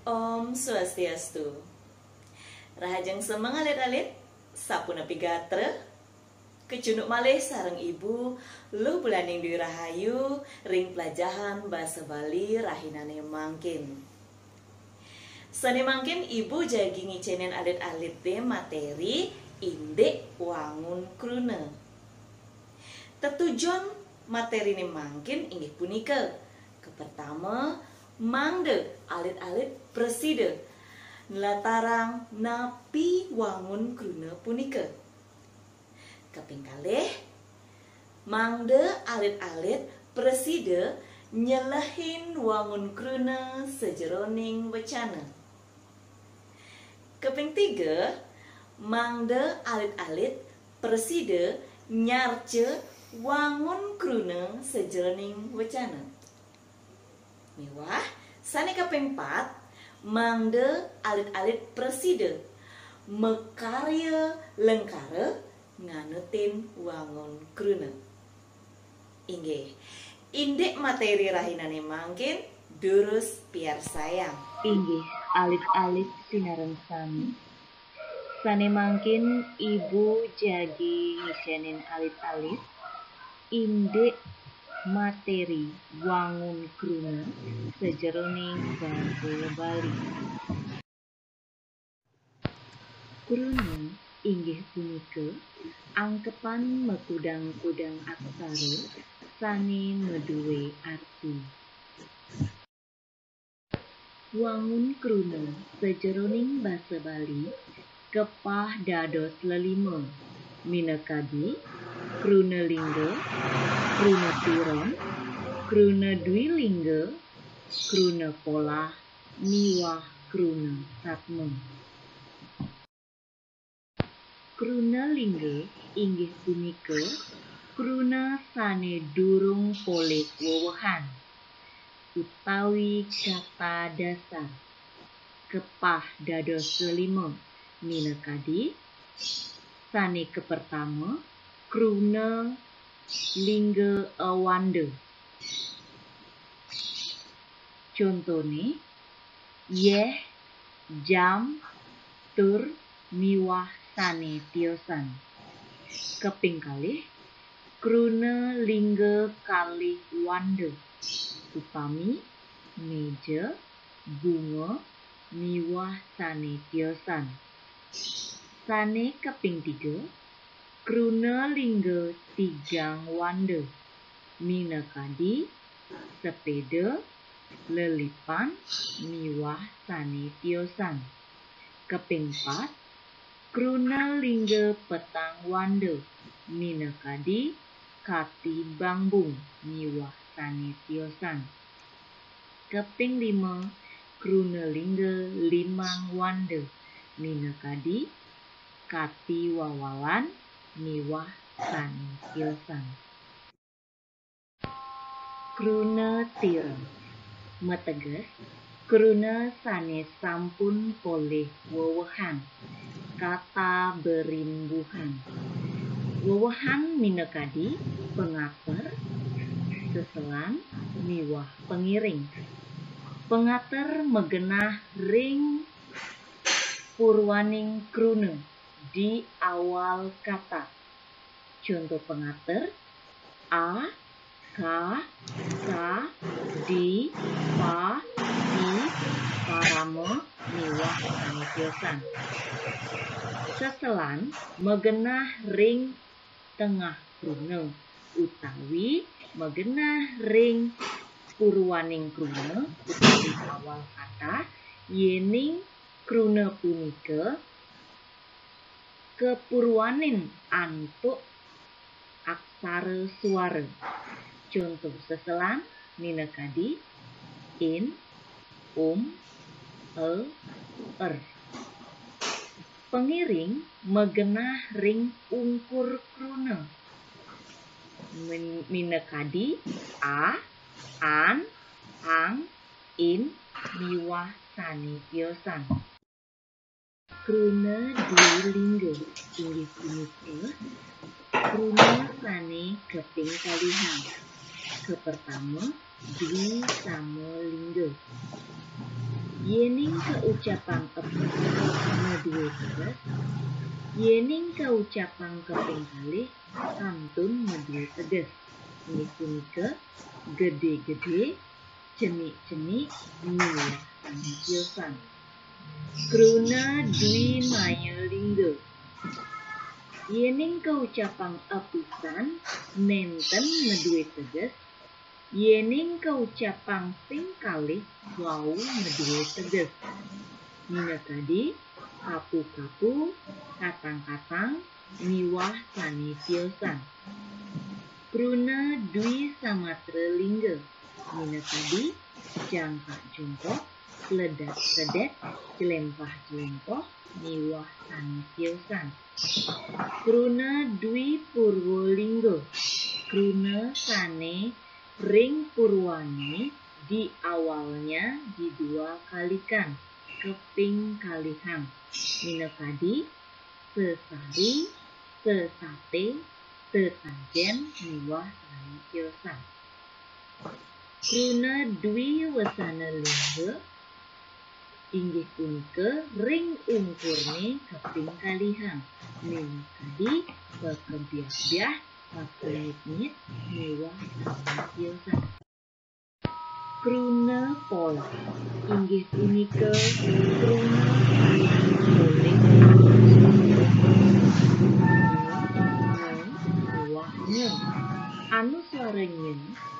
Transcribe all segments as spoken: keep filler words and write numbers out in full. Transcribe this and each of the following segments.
Om Swastiastu. Rahajeng semeng alit-alit, sapunapi gatra? Kecunduk malih sareng Ibu, luh bulaning Dwi Rahayu ring pelajahan basa Bali rahinane mangkin. Sane mangkin Ibu jagi ngicenin alit-alite materi indik wangun kruna. Tetujon materine mangkin inggih punika, kapertama, mangda alit-alit prasida nlatarang napi wangun kruna punika. Kaping kalih, mangda alit-alit prasida nyelehin wangun kruna sajeroning wecana. Kaping tiga, mangda alit-alit prasida nyarca wangun kruna sajeroning wecana. Miwah sane kaping pat, mangda alit-alit prasida makarya lengkara nganutin wangun kruna. Inggih, indik materi rahinane mangkin durus piarsayang. Inggih, alit-alit sinareng sami. Sane mangkin Ibu jagi ngicenin alit-alit indik materi wangun kruna sajeroning basa Bali. Kruna inggih punika angkepan makudang-kudang aksara sane madue arti. Wangun kruna sajeroning basa Bali kepah dados lelima, minakadi kruna lingga, kruna tiron, kruna dwilingga, kruna polah, miwah kruna satma. Kruna lingga inggih punika kruna sane durung polih wewehan utawi kata dasar, kepah dados lelima, minakadi sane kapertama, kruna lingga awanda. Contone, yeh, jam, tur, miwah sane tiosan. Kaping kalih, kruna lingga kalih wanda, upami, meja, bunga, miwah sane tiosan. Sane kaping tiga, kruna lingga tigang wanda, minakadi, sepeda, lelipan, miwah sane tiosan. Kaping pat, kruna lingga petang wanda, minakadi, kati bangbung, miwah sane tiosan. Kaping lima, kruna lingga limang wanda, minakadi, kati wawalan, miwah sane tiosan. Kruna tiron, mateges, kruna sane sampun polih wewehan, kata berimbuhan. Wewehan minakadi pangater, seselan, miwah pangiring. Pangater magenah ring purwaning kruna di awal kata. Conto pangater, a, ka, sa, di, pa, ti, parama, miwah sane tiosan. Seselan magenah ring tengah kruna utawi magenah ring purwaning kruna utawi awal kata, yening kruna punika kapurwanin antuk aksara suara. Conto seselan minakadi in, um, e, er. Pangiring magenah ring ungkur kruna. Min-, minakadi a, an, ang, in, miwah sane tiosan. Kruna dwi lingga inggih punika kruna sane kaping kalihang. Kapertama, dwi sama lingga. Yéning kaucapang episan madué teges, yéning kaucapang kaping kalih kantun madué teges. Inggih punika gedé-gedé, cenik-cenik, miwah sané tiosan. Kruna dwi maya lingga. Yéning kaucapang episan nénten madué teges, yéning kaucapang sing kalih wau madué teges. Minakadi kapu-kapu, katang-katang, miwah sané tiosan. Kruna dwi samatra lingga. Minakadi jangkak-jongkok, sledak-sledek, jlempah-jlempoh, miwah sané tiosan. Kruna dwi purwa lingga. Kruna sané ring purwané di awalnya di dua kalikan, kaping kalihang. Minakadi sesari, sesaté, sesajen, miwah sané tiosan. Kruna dwi wesana lingga, inggih punika ring ungkurné kaping kalihang, minakadi pakebyah-byah, pakenyit-nyit, miwah sané tiosan. Kruna pola, inggih punika kruna sané polih miwah nya. Anuswara nya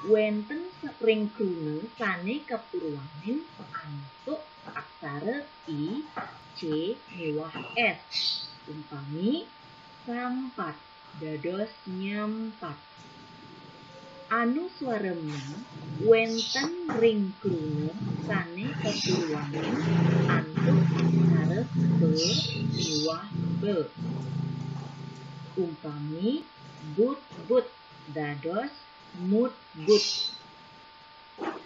wénten ring kruna sané kapurwanin antuk aksara I, C, miwah S. Umpami sampat dados nyampat. Anuswara ma wénten ring kruna sané kapurwanin antuk aksara K miwah B. Umpami but-but dados mut-but.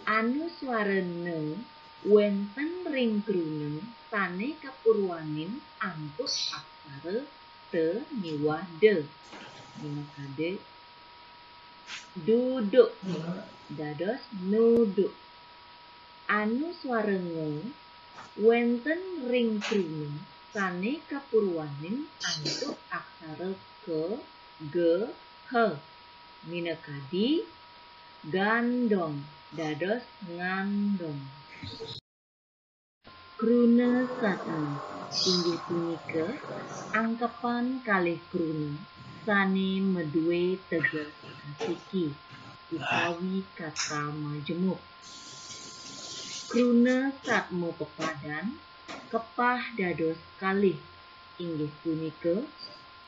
Anuswara na wénten ring kruna sané kapurwanin antuk aksara ta miwah da. Minakadi duduk dados nuduk. Anuswara nga wénten ring kruna sané kapurwanin antuk aksara ka, ga, ha. Minakadi gandong dados ngandong. Kruna satma inggih punika angkepan kalih kruna sané madué teges asiki utawi kata majemuk. Kruna satma pepadan kepah dados kalih, inggih punika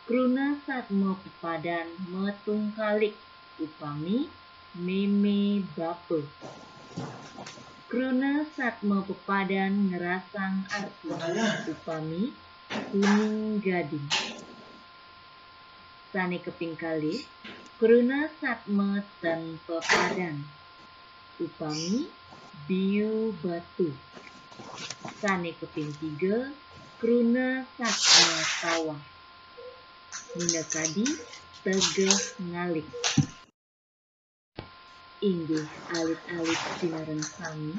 kruna satma pepadan matungkalik, upami mémé bapa. Kruna satma pepadan ngrasang arti, upami kuning gading. Sané kaping kalih, kruna satma ten pepadan, upami biu batu. Sané kaping tiga, kruna satma tawah, minakadi tegeh ngalih. Inggih alit-alit sinareng sami,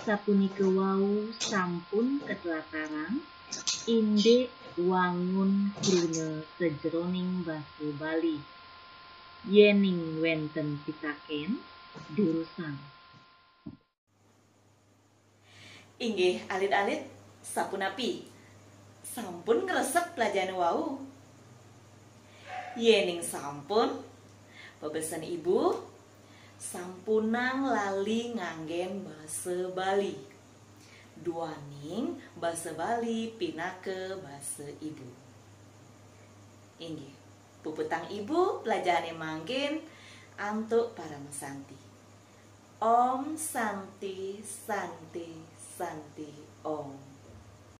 sapunika wau sampun katlatarang indik wangun kruna sajeroning basa Bali. Yéning wénten pitakén, durusang. Inggih, alit-alit, sapunapi? Sampun ngresep plajahané wau? Yéning sampun, pabesen ibu, sampunang lali nganggén basa Bali. Duaning basa Bali pinaka basa ibu. Inggih, puputang ibu plajahané mangkin antuk paramasanti. Om Santi, Santi, Santi, Om.